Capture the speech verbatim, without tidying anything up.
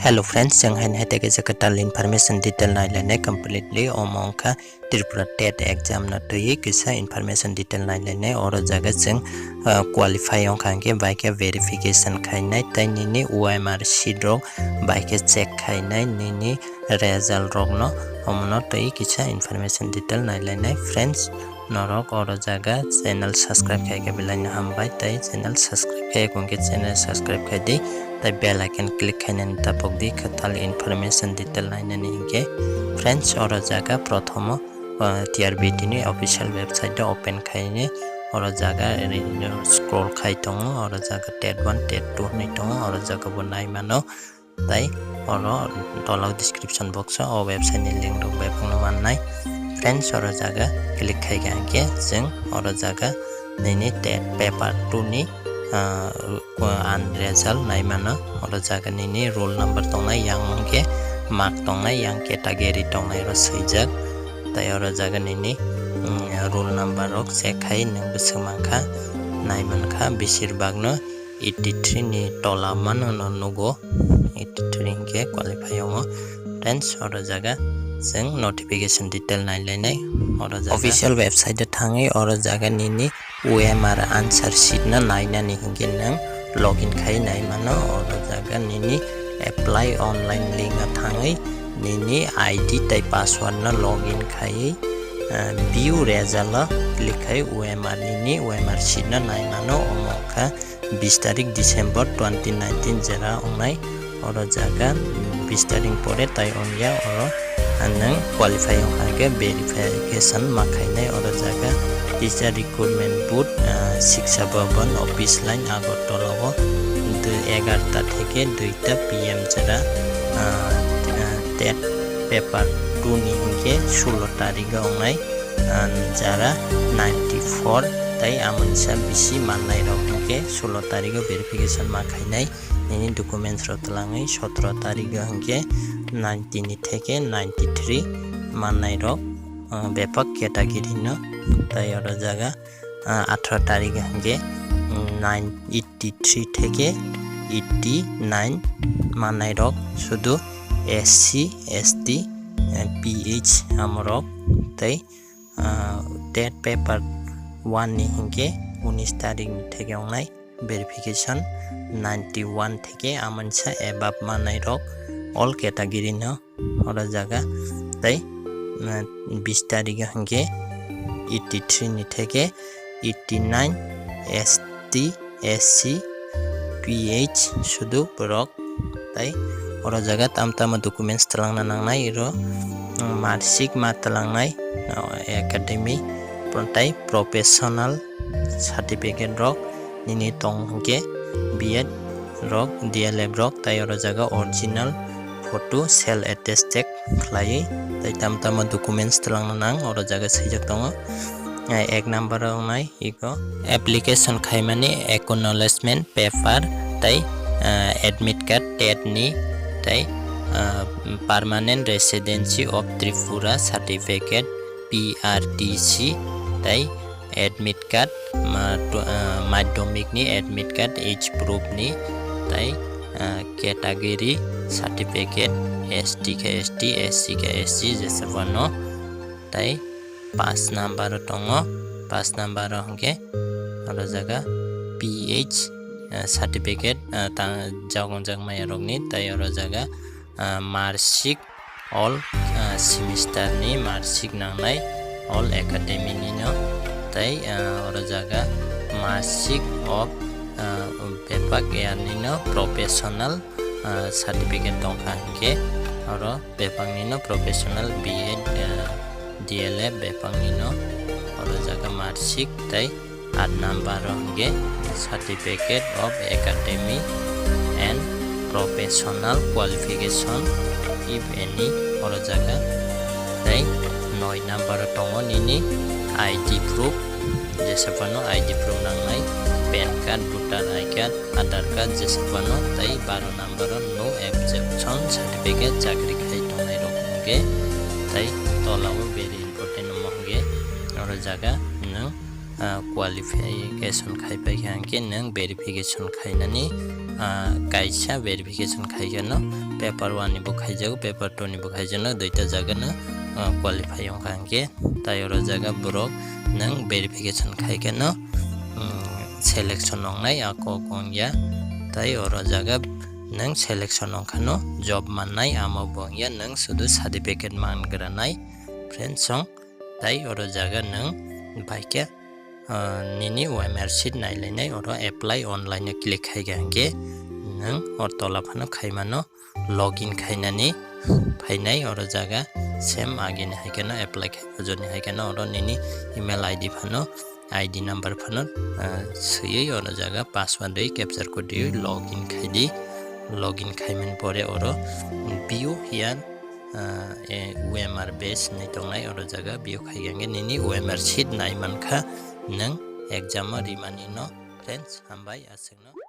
Hello friends, chwng haino hai tei kaisa kwtal information detail nailainai completely, omo wngkha Tripura TET exam no twiwi kisa information detail nailainai. Oro jaga chwng, ah, qualify wngkha hwnkhe bai khe verification khainai tei nini O M R sheet rok bai khe check khainai, nini result rok no, omono twiwi kisa information detail nailainai. Friends, norok oro jaga channel subscribe khai khe belai no hambai, tei channel subscribe khai khe channel subscribe khai di, tei bell icon click khainani tapok di, kwtal information detail nainani hinkhe. Friends, oro jaga prothomo, ah, T R B T ni official website o open khaini, oro jaga ri-, scroll khai tongo, oro jaga TET one, TET two hinwi tongo, oro jaga bo nai mano. Tei oro tola o description box o o website ni link rok bebak no mannai. Friends, oro jaga click khai kha hwnkhe chwng oro jaga nini TET paper two ni, ah, an result nai mano. Oro jaga nini roll number tongnai, yang hwnkhe mark tongnai, yang category tongnai oro swijak. Tei oro jaga nini, mm, roll number rok check khai nwng bwswk mankha, nai mankha, besir bak no eighty three ni tola mano no nugo, eighty three hinkhe qualify wngo. Friends, oro jaga chwng notification detail nailainai. Oro jaga official website o thangwi oro jaga nini O M R answer sheet no nainani hinkhe nwng login khai nai mano. Oro jaga nini apply online link o thangwi nini I D tei password no login khaiwi, ah, view result o click khai O M R nini O M R sheet no nai mano. Omo wngkha bis tarik December twenty nineteen jera wngnai. Oro jaga bis tarik pore tai wngya, oro nwng qualify wngkha hwnkhe verification ma khainai. Oro jaga teacher recruitment board, ah, Shiksha Bhavan office line Agartala o dui egarta theke duita P M jera, ah, ah, TET paper two ni hinkhe sulo tarik o wngnai. Ah, jara ninety four tei amonsa bisi mannai rok hinkhe sulo tarik o verification ma khainai. Nini documents rok twlangwi sotro tarik o hinkhe ninety ni theke ninety three mannai rok, ah, bebak category no. Tei oro jaga, ah, atharo tarik o hinkhe, mm, nine, eighty three theke eighty nine mannai rok sudu S C, S T, eh, P H amorok tei, ah, TET paper one ni hinkhe unis tarik ni theke wngnai verification ninety one theke amonsa above mannai rok all category no oro jaga tei, ah, bis tarik o hinkhe eighty three ni theke eighty nine S T, S C, P H sudu borok. Tei oro jaga tam tamo documents twlangna nangnai, iro, mm, marksheet ma twlangnai, uh, academy, pro-, tei professional certificate rok nini tong hwnkhe B Ed rok, D L Ed rok, tei oro jaga original photo self attested khlaiwi tei tam tamo documents twlangna nang oro jaga swijak tongo. Eh, ek number o wngnai iko application khaimani acknowledgement paper tei, eh, admit card TET ni tei, eh, permanent residency of Tripura certificate P R T C tei admit card, ma-, to-, ah, madhyamik ni admit card, age proof ni, tei, ah, category certificate, S T khe S T, S C khe S C, jesa phano, tei paanch number o tongo, paanch number o hwnkhe oro jaga P H, ah, certificate, ah, ta-, jagong jak maya rokni, tei oro jaga, ah, marksheet, all, ah, semester ni marksheet nangnai, all academy ni no, tei, ah, oro jaga marksheet of, ah, bebak year ni no professional, ah, certificate tongkha hwnkhe oro bebak ni no professional B Ed, ah, D L Ed bebak ni no oro jaga marksheet tei Aat number o hwnkhe Certificate of Academy and Professional Qualification, if any, oro jaga. Tei noi number o tongo nini I D proof, jesa phano I D proof nangnai, pan card, voter I D card, Aadhaar card, jesa phano, tei baro number o no objection certificate, chakri khai tongnai rok hwnkhe, tei tola o very important omo hwnkhe, oro jaga nwng ah, qualification khai paikha hwnkhe nwng verification khainani ah, kaisa verification khaikhe no paper one ni bo khaijago, paper two ni bo khaijago, duita jaga no, ah, qualify wngkha hwnkhe. Tai oro jaga borok nwng verification khaikhe no, mm, selection wngnai ako wngya. Tai oro jaga nwng selection wngkha no job mannai amo bo wngya, nwng sudu certificate mangranai friends song. Tai oro jaga nwng baikhe, ah, nini O M R sheet nailainai oro apply online o click khaikha hwnkhe nwng or tola phano khaimano login khainani phainai oro jaga same agini hai kheno apply khai ojoni hai kheno oro nini email I D phano I D number phano, ah, swiwi oro jaga password wi capture code wi login khaidi. Login khaiman pore oro view here, ah, e, O M R base hinwi tongnai oro jaga view khaikhe nini O M R sheet nai mankha nwng exam o rimani no friends. Hambai aswkno.